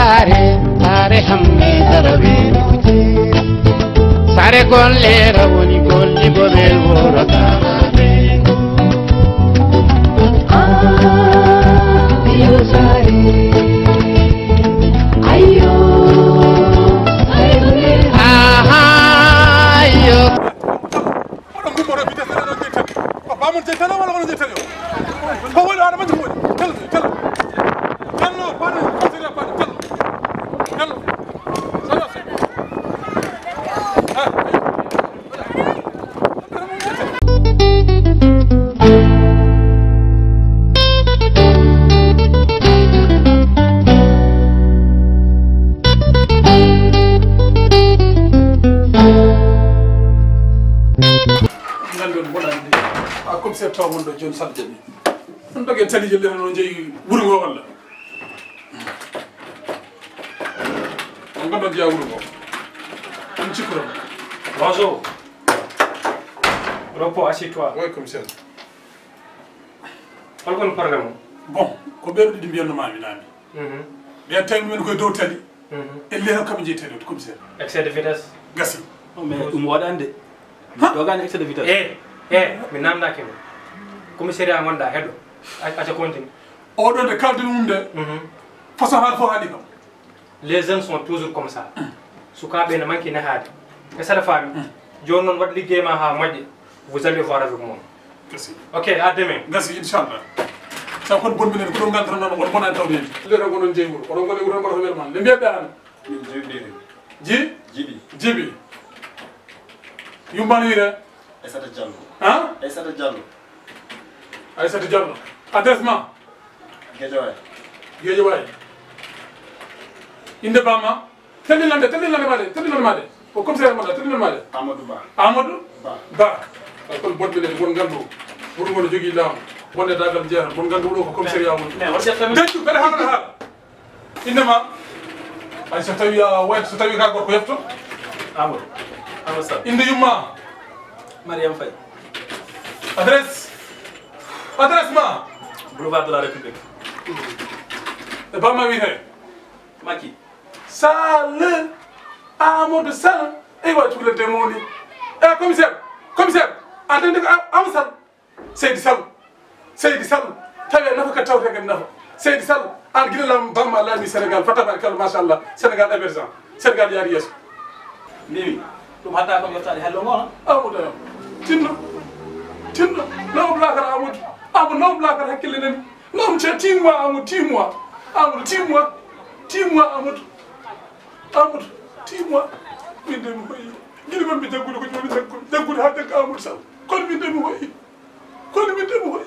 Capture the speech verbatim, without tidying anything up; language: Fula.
Saare, saare hamme dara weerude. Saare golle ra woni golle bo welworo daraade. Ah, iyo saare. Ayyo, saare golle. Aha, iyo. Oɗon ngummoro mi defere ɗon jettani. Ko bamon jettani walla onon jettani o? Ko woni aɗa majji ko woni? Tello, tello. Tello, paɗo, ko sérieux paɗo, tello. Tello. Sérieux, sérieux. Ah. Nganndon mboɗa anndi. A commissaire taw mon ɗo jooni sal jaɓi. On doge tali jelle no jeeyi wuro ngo walla? On nganndon jeeya wuro ngo. On cikkuron. Bonjour. Repos, assieds-toi. Oui, commissaire. Hol kon problème o? Bon, ko ɓeeɗo ɗiɗi mbiyannoma mi naami. Mhm. Ɓe tawi mumen koye dow tali. Mhm. E lero kam jeyi tali o, commissaire. Excès de vitesse. Gasi. Oh, mais ɗum waɗande. Ha? Dogani excès de vitesse. Eh, eh, mi namdaki mo. Commissariat ngonɗa heɗo. A- Aca continue. Oɗo nde kalden mum nde. Mhm. Façon haala fof haali kam. Les jeunes sont toujours comme ça. Sukaaɓe ne manque nahaade. Est-ce que aɗa faami? Jooni noon waɗ liggey ma haa moƴƴa. Vous allez voir avec moi. Gasi. Ok, à demain. Gasi, inchallah. Sa kon bon minen ko ɗum ngantanno on bonani tawde. Lero ko non jeyi wuro. Oɗon ngoni wuro mbaɗa ko welma. Nde mbiyatɗa an? Min Jibi. Ji? Jibi. Jibi. Yummani wiyde? Aissata Diallo. Han? Aissata Diallo. Aissata Diallo. Adresse ma? Guédiawaye. Guédiawaye. Innde bamma? Tellilande, tellilande ma de, tellilande ma de. Ko commissaire mo da, tellilande ma de. Amadou Ba. Amadou? Ba. Ba. Ay, kon bonɓe ɗen, won nganndo. Wuro ngo no jogii laamu. Bonne dagal jeeya, won nganndo wuro ko commissariat woni. Mais, mais, on sait jamais. Dentu, kadi haala, haala. Innde ma? Ay, so tawi a wayto, so tawi ka gorko yefto? Amadou. Amadou Sall. Innde yumma? Mariam Faye. Adresse? Adresse ma? Boulevard de la République. E bamma wiyete? Macky. Sall. Amadou Sall. Eywa, cukalante mawni. Eh, commissaire, commissaire, a dandi ko Am-, Amadou Sall? Seydi Sall. Seydi Sall. Tawi nafa ka tawte kadi nafa. Seydi Sall, an gila lam bamma laami Sénégal, fa tabarkalla, machallah. Sénégal émergent. Sénégal yaari yeeso. Mimi, ɗum hatta ko yottaade hello ngo, ha? Amadou, tinno. Tinno. Lawol lakara Amadou. Amadou, lawol lakara hakkille nani. Non, c'est six mois, Amadou, six mois. Amadou, six mois. Six mois, Amadou. Amadou, six mois. Min de mi hoyi. Gila man mi jaggude ko jooni jaggude. Jaggude haa jagga Amadou Sall. Kono min de mi hoyi. Kono min de mi hoyi.